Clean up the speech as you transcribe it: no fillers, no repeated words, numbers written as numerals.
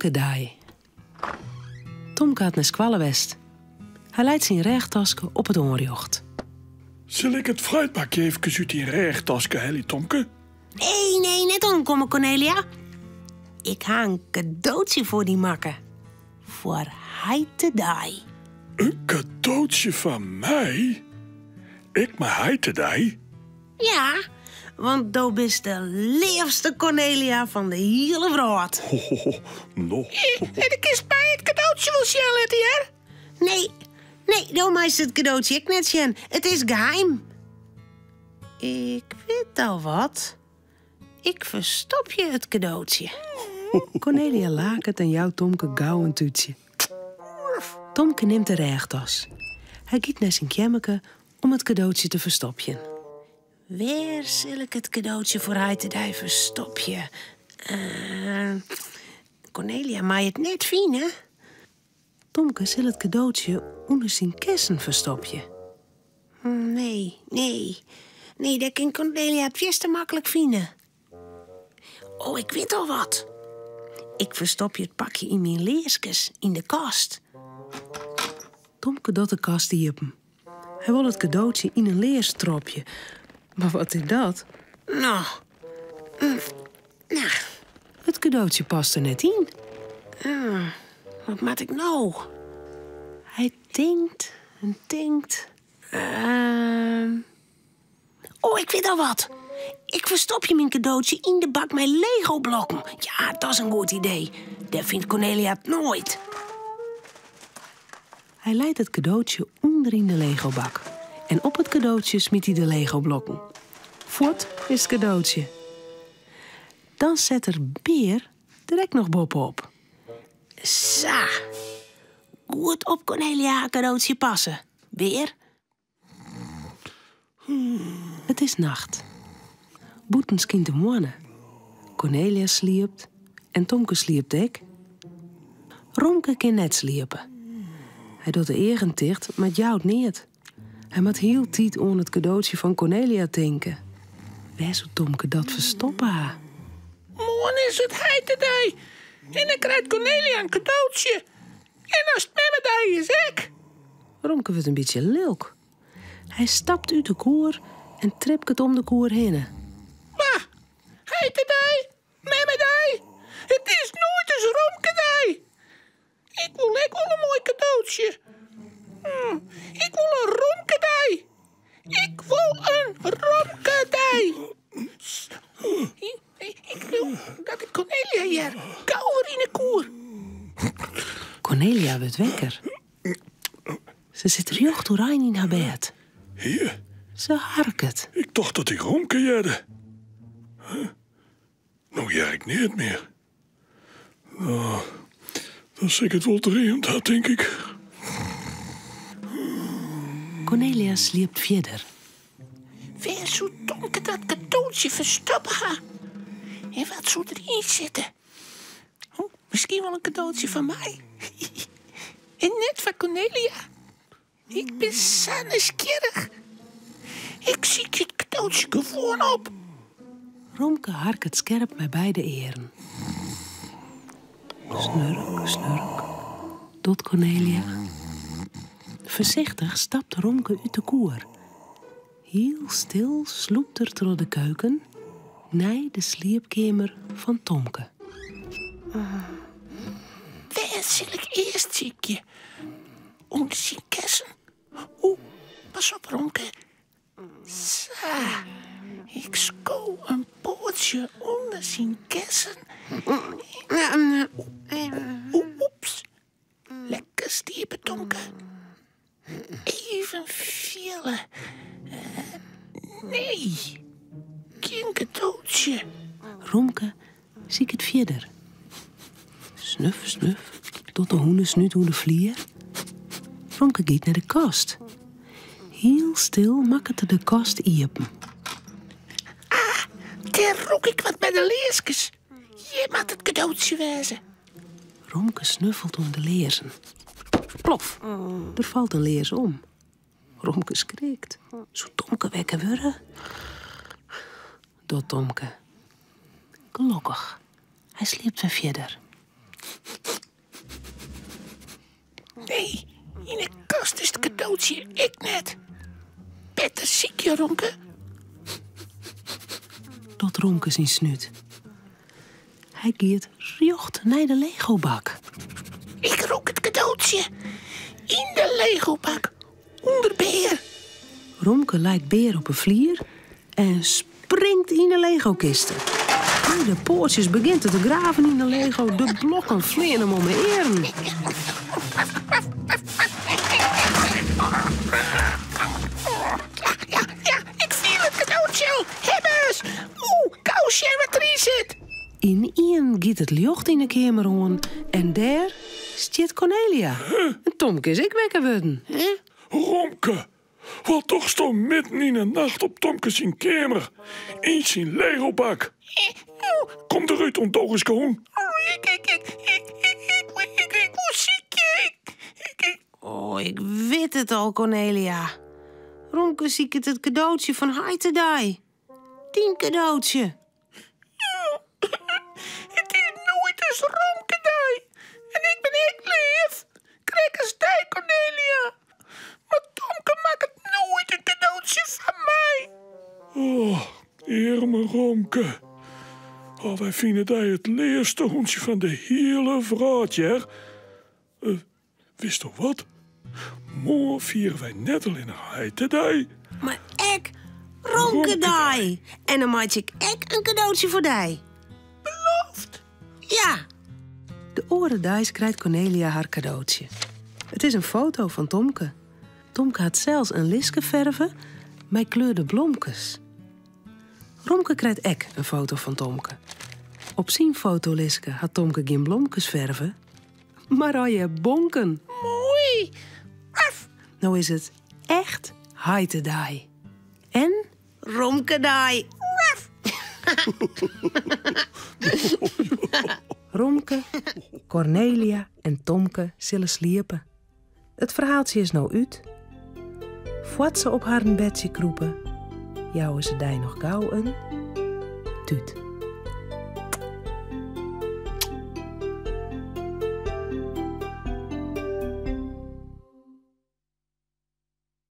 Romkedei. Tomke hat nei skoalle west. Hy leit syn rêchtaske op it oanrjocht. Sil ik it fruitbakje eefkes út dyn rêchtaske helje, Tomke? Nee, nee, net oankomme, Cornelia. Ik ha in kadootsje foar dy makke. Foar heitedei. In kadootsje foar my? Ik mei heitedei? Ja, want do bist de leafste Cornelia fan de hiele wrâld. No. En do kinst my it kadootsje wol sjen litte, hear. Nee, nee, do meist it kadootsje ek net sjen. It is geheim. Ik wit al wat. Ik ferstopje it kadootsje. Cornelia laket en jout Tomke gau in tútsje. Tomke nimt de rêchtas. Hy giet nei syn keammerke om it kadootsje te ferstopjen. Wêr sil ik it kadootsje foar heitedei ferstopje? Cornelia mei it net fine. Tomke sil it kadootsje ûnder syn kessen ferstopje. Nee, nee, nee, dêr kin Cornelia it fierste maklik fine. Oh, ik wit al wat. Ik ferstopje it pakje yn myn learskes yn de kast. Tomke docht de kast iepen. Hy wol it kadootsje yn in lears stropje. Mar wat is dat? No, no. It kadootsje past der net yn. Wat moat ik no? Hy tinkt en tinkt. Oh, ik wit al wat. Ik ferstopje myn kadootsje yn de bak mei Lego-blokken. Ja, dat is in goed idee. Dêr fynt Cornelia it noait. Hy leit it kadootsje ûnder yn de Lego-bak. En op it kadootsje smyt hy de Lego-blokken. Fuort is it kadootsje. Dan set er Bear der ek noch boppe-op. Sa. Goed op Cornelia har kadootsje passe, Bear. It is nacht. Bûten skynt de moanne. Cornelia sliept en Tomke sliept ek. Romke kin net sliepe. Hy docht de eagen ticht, mar it jout neat. Hy moat hieltyd oan it kadootsje fan Cornelia tinke. Wêr soe Tomke dat ferstoppe ha? Moarn is it heitedei en dan krijt Cornelia in kadootsje. En as it memmedei is ek. Romke wurdt in bytsje lilk. Hy stapt út de koer en tripket om de koer hinne. Wa? Heitedei? Memmedei? It is noait ris Romkedei. Ik wol ek wol in moai kadootsje. Ik wol in Romkedei. Ik wol in Romkedei. Ik leau dat ik Cornelia hear. Gau wer yn 'e koer. Cornelia wurdt wekker. Se sit rjocht oerein yn har bêd. Hier. Se harket. Ik tocht dat ik Romke hearde. Huh? No hear ik neat mear. No, dan sil ik it wol dreamd ha, tink ik. Cornelia sliept fierder. Wêr soe Tomke dat kadootsje ferstoppe ha? En wat soe deryn sitte? Oh, miskien wol in kadootsje foar my. En net foar Cornelia. Ik bin sa nijsgjirrich. Ik sykje it kadootsje gewoan op. Romke harket skerp mei beide earen. Snurk, snurk, docht Cornelia. Foarsichtich stapt Romke út de koer. Hiel stil slûpt er troch de keuken nei de sliepkeamer fan Tomke. Wêr sil ik earst sykje? Under syn kessen? Oeh, pas op Romke. Sa, ik sko in poatsje ûnder syn kessen. Oeps, lekker sliepe Tomke. Even fiele. Nee, gjin kadootsje. Romke siket fierder. Snuf, snuf, docht de hûnesnút oer de flier. Romke giet nei de kast. Hiel stil makket er de kast iepen. Ah, dêr rûk ik wat by de learskes. Hjir moat it kadootsje wêze. Romke snuffelt oan de learzen. Plof, der falt in lears om. Romke skrikt. Soe Tomke wekker wurde? Docht Tomke. Gelokkich, hy sliept wer fierder. Nee, yn 'e kast is it kadootsje ek net. Better sykje, Romke. Docht Romke syn snút. Hy giet rjocht nei de legobak. Ik rûk it kadootsje yn de legobak ûnder Bear. Romke leit Bear op 'e flier en springt yn 'e legokiste. Mei de poatsjes begjint er te graven yn 'e lego, de blokken fleane him om 'e earen. Ja, ja, ik fiel it kadootsje al. Hebbes! Oeh, gau sjen wat deryn sit. Ynienen giet it ljocht yn 'e keamer oan en dêr stiet Kornelia. En Tomke is ek wekker wurden. Romke, wat dochsto midden yn 'e nacht op Tomke syn keamer, yn syn legobak? Kom derút, ûndogenske hûn. Ik, ik, ik, ik, ik, ik, ik woe sykje. Ik, ik. Oh, ik wit it al, Kornelia. Romke siket it kadootsje fan heitedei. Dyn kadootsje. It is noait ris Romkedei. En ik bin ek leaf. Krekt as dy, Kornelia. Mar Tomke makket noait in kadootsje foar my. Oh, earme Romke. Oh, wy fine dy it leafste hûntsje fan de hiele wrâld, hear. Uh, Witsto wat? Moarn fiere wy net allinnich heitedei. Mar ek Romkedei. En dan meitsje ik ek in kadootsje foar dy. Beloofd? Ja. De oare deis krijt Kornelia har kadootsje. It is in foto fan Tomke. Tomke hat sels in listke ferve mei kleurde blomkes. Romke krijt ek in foto fan Tomke. Op syn fotolistke hat Tomke gjin blomkes ferve, mar allegear bonken. Moai! Af! No is it echt heitedei. En Romkedei. Af! Romke, Kornelia en Tomke sille sliepe. It ferhaaltsje is no út. Foar't se op harren bedsje krûpe, jouwe se dy noch gau in tút.